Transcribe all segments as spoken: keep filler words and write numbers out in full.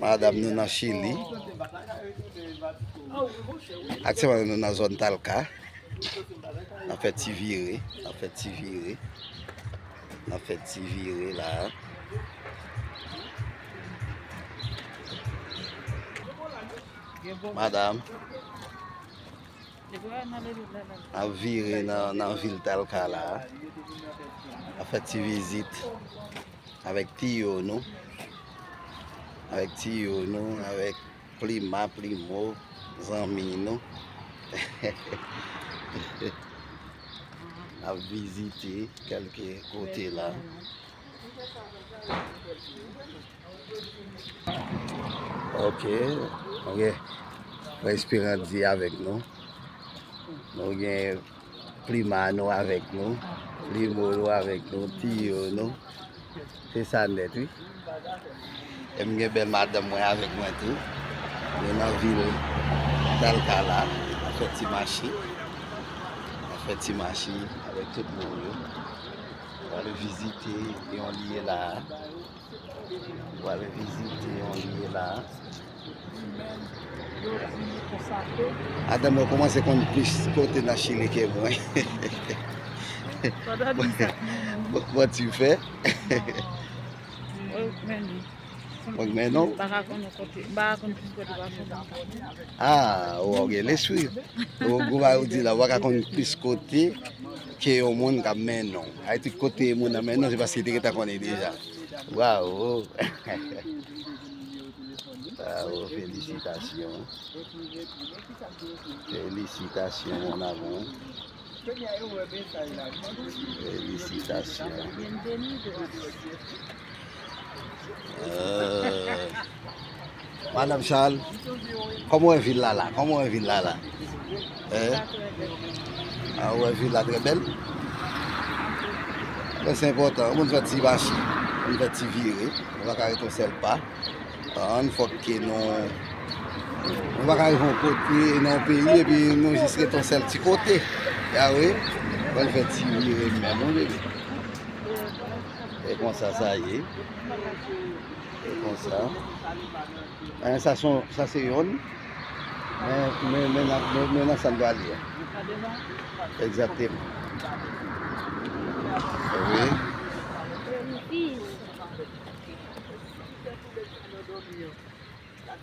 Madanm, nou nan Chili. Aktyèlman, nou nan zòn Talca. N ap fè ti vire, n ap fè ti vire. N ap fè ti vire la. Madanm. N ap vire nan, nan vil Talca la. N ap fè ti vizit avèk tiyo nou. Avèk tiyo nou, avèk Plima, Plimo, zanmi nou. N ap vizite kèlke kote la. Ok, ok. Frè Esperant di avèk nou. Nou gen Plima nou avèk nou. Plimo nou avèk nou. Tiyo nou. Se sa nèt, wi. E m gen bèl madanm mwen avèk mwen tou. Nou nan vil Talca la. N ap fè ti mache. N ap fè ti mache avèk tout moun yo. Pral vizite yon lye la. Pral vizite yon lye la. Madanm mwen kòmanse konn plis kote nan Chili ke mwen. Bon, bon, ti fè. Mwen, men non. Mwen, men non. M pa ka konn kote, m pa ka konn plis kote pase sa. Ah, ou gen lespri. Ou gwo bagay ou di la, ou pa ka konn plis kote ke yon moun k ap mennen w. Ay, tout kote moun nan mennen w, se paske te gentan konnen deja. Bravo. Bravo, felisitasyon. Felisitasyon, mon amour. Felisitasyon. Euh, Madanm Charles, kòman w wè vil la la? Kòman w wè vil la la? Hein? Ah, w wè vil la trè bèl? Mwen se enpòtan, moun fè ti mache, moun fè ti vire, nou pa ka rete yon sèl pa. Ann, fòk ke nou, nou pa ka rive yon kote nan yon peyi epi nou jis rete yon sèl ti kote. Ya wi, fò n fè ti vire menm, wi, bebe. E konsa sa ye. E konsa. Eh, sa se yon, sa se yonn. Men, men, men, nan- men, men nan sa n prale a. Egzakteman. Wi.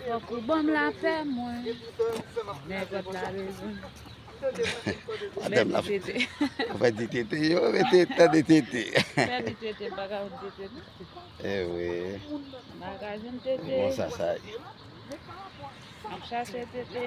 Fòk ou ban m lapè, mwen. Nenpòt la rezon. Madanm la fè di tete. Yo, mete tande tete. Fè di tete, m pa ka konn tete, non. Eh wi. M pa ka jwenn tete. Bon, sa, sa. M ap chache tete.